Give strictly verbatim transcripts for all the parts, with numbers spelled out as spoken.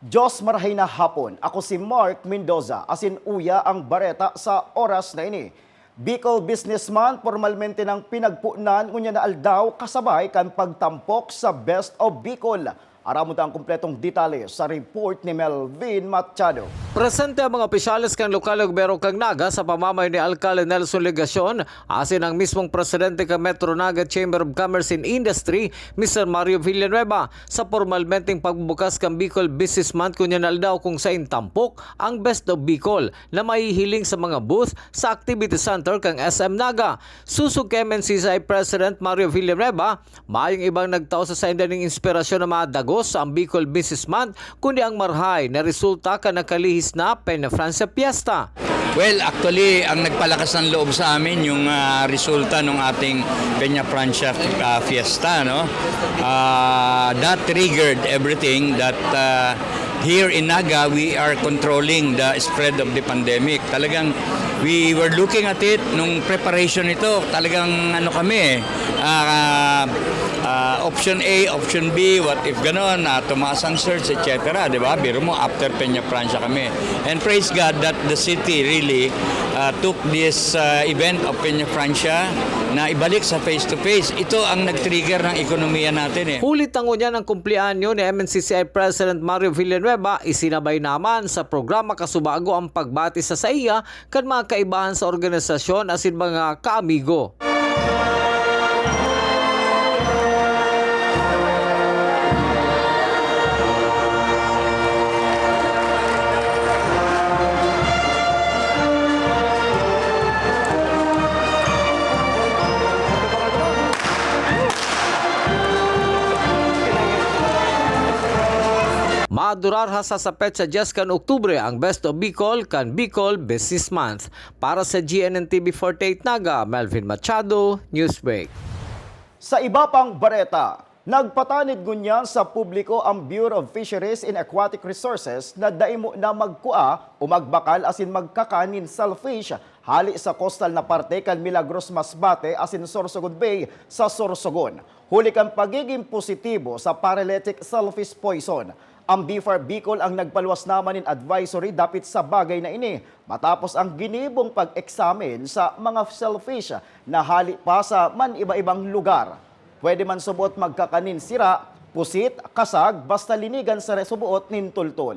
Diyos marahay na hapon. Ako si Mark Mendoza, asin uya ang bareta sa oras na ini. Bicol Business Month, pormalmente nang pinagponan ngunyan na aldaw kasabay kan pagtampok sa Best of Bicol. Aramon ta ang kompletong detalye sa report ni Melvin Machado. Presente ang mga opisyales kan lokal na gobyerno kan Naga sa pamamayo ni Alkalde Nelson Legacion, asin ang mismong presidente kan Metro Naga Chamber of Commerce and Industry, Mister Mario Villanueva, sa pormalmenteng pagbubukas kan Bicol Business Month ngunyan na aldaw, kung sain tampok ang Best of Bicol na mahihiling sa mga booth sa Activity Center kan S M Naga. Sosog kay M N C C I President Mario Villanueva, mayong ibang nagtao sa sainda ning inspirasyon na madagos ang Bicol Business Month, kundi ang marahay na resulta kan nakalihis na Peñafrancia Fiesta. Well, actually, ang nagpalakas ng loob sa amin yung, ah, resulta ng ating Peñafrancia, ah, Fiesta, no? Ah, that triggered everything that, ah, here in Naga, we are controlling the spread of the pandemic. Talagang we were looking at it nung preparation nito. Talagang ano kami, eh, ah, ah, option A, option B, what if ganon, ah, tumaas ang surge, et cetera, di ba? Biro mo, after Peñafrancia kami. And praise God that the city really, ah, took this, ah, event of Peñafrancia na ibalik sa face-to-face. Ito ang nag-trigger ng ekonomiya natin, eh. Huli ta ngunyan ang kumpleanyo ni M N C C I President Mario Villanueva, isinabay naman sa programa kasubago ang pagbati sa saiya kan mga kaibahan sa organisasyon asin mga kaamigo. Madurar ha sa, sa petsa dyes kan Oktubre ang Best of Bicol kan Bicol Business Month. Para sa G N N T V forty-eight Naga, Melvin Machado, Newsbreak. Sa iba pang bareta, nagpatanid ngunyan sa publiko ang Bureau of Fisheries and Aquatic Resources na dai mo na magkua o magbakal asin magkakan nin shellfish hali sa kostal na parte kan Milagros Masbate asin Sorsogon Bay sa Sorsogon, huli kan pagigin positibo sa paralytic shellfish poison. Ang BFAR Bicol ang nagpaluwas naman nin advisory dapit sa bagay na ini, matapos ang ginibong pag-eksamin sa mga shellfish na hali pa sa man-iba-ibang lugar. Pwede man suboot magkakan nin sira, pusit, kasag, basta linigan sa suboot nin tultol.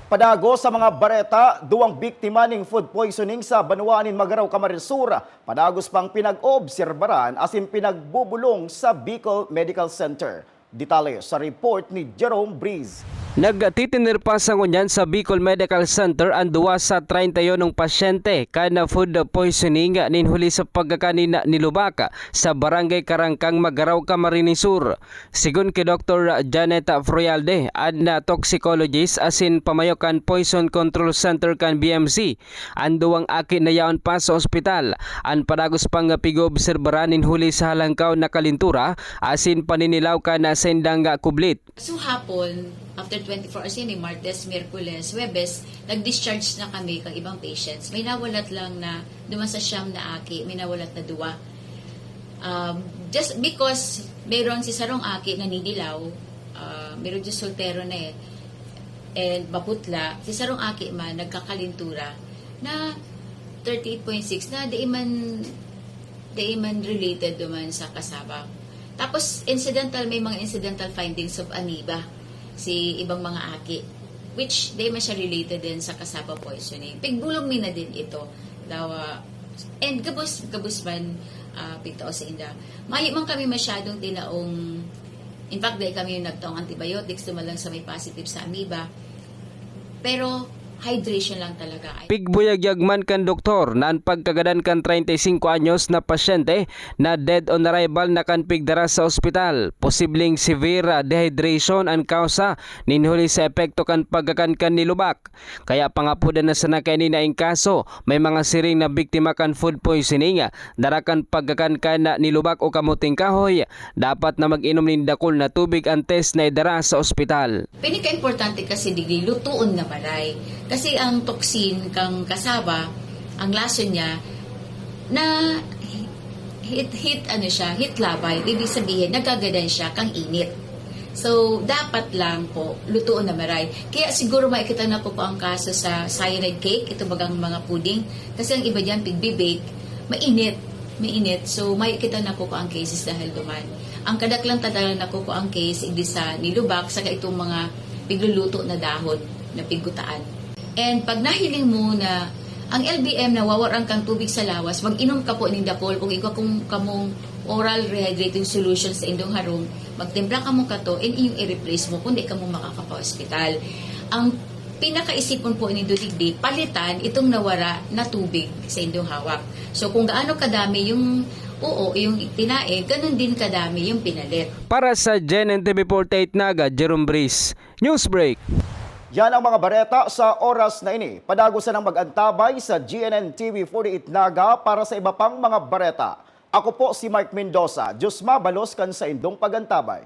Padagos sa mga bareta, duwang biktima nin food poisoning sa banwaan nin Magarao, Camarines Sur, padagos pang pinag-oobserbaran asin pinagbubulong sa Bicol Medical Center. Detalye sa report ni Jerome Breeze. Nagtitiner pa sa ngunyan sa Bicol Medical Center an duwa sa treinta y unong pasyente kan food poisoning nin huli sa pagkakanin ni lubak sa Barangay Karangkang, Magarao, Camarines Sur. Sigon ki Doktor Janet Froyalde, an toxicologist asin pamayo kan Poison Control Center kan B M C, an duwang aki na yaon pa sa ospital. An padagos pang pig-oobserbaran nin huli sa halangkaw na kalintura asin paninilaw kan saindang kublit. So hapon, after twenty-four hours, yun eh, Martes, Miyerkules, Huwebes, nag-discharge na kami kang ibang patients. May nawalat lang na, duman sa siyam na aki, may nawalat na duwa. Um, just because meron si sarong aki na ninilaw, ah, meron yung soltero na eh, and maputla, si sarong aki man nagkakalintura na thirty-eight point six na di man, di man related naman sa kasaba. Tapos incidental, may mga incidental findings of amoeba si ibang mga aki, which di man siya related din sa kasaba poisoning. Pigbulong mi na din ito. Dawa, and gabos, gabos man, ah, pigtao sa inda. Mayo man kami masyadong tinaong, in fact, dahil kami yung nagtaong antibiotics, duman lang sa may positive sa amoeba. Pero hydration lang talaga. Pigbuyagyag man kan doktor na an pagkagadan kan treinta y cinco anyos na pasyente na dead on arrival na kan pigdara sa ospital. Posibleng severe dehydration an kausa nin huli sa epekto kan pagkakan kan nilubak. Kaya pangapodan na sana kaini na ingkaso may mga siring na biktima kan food poisoning, dara kan pagkakan kan nilubak o kamuting kahoy, dapat na mag-inom nin dakul na tubig antes na idara sa ospital. Pinakaimportante kasi digdi, lutoon na maray. Kasi ang toxin kang kasaba, ang lason niya, na hit, hit, ano siya, hit labay. Ibig sabihin, nagagadan siya kang init. So, dapat lang po, lutoon na maray. Kaya siguro makikita na po ko ang kaso sa cyanide cake, ito bagang mga pudding. Kasi ang iba dyan, pigbe-bake, mainit. Mainit. So, makikita na po ko ang cases dahil duman. Ang kadaklan talaga na po ko ang case, hindi sa nilubak, saka itong mga pigluluto na dahon na pigutaan. And pag nahiling mo na ang L B M nawawaran kang tubig sa lawas, mag-inom ka po ning dakol. Kung igwa kung kamong oral rehydrating solution sa indong harong, magtimpla kamo kato and iyong i-replace mo kung di kamo makakapa-ospital. Ang pinakaisipon po nindo digdi, palitan itong nawara na tubig sa indong hawak. So kung gaano kadami yung uo, yung tinae, ganun din kadami yung pinalit. Para sa G N N T V forty-eight Naga, Jerome Breeze, Newsbreak. Yan ang mga bareta sa oras na ini. Padagosan ang mag-antabay sa G N N T V forty-eight Naga para sa iba pang mga bareta. Ako po si Mark Mendoza. Diyos mabalos kan saindong pag-antabay.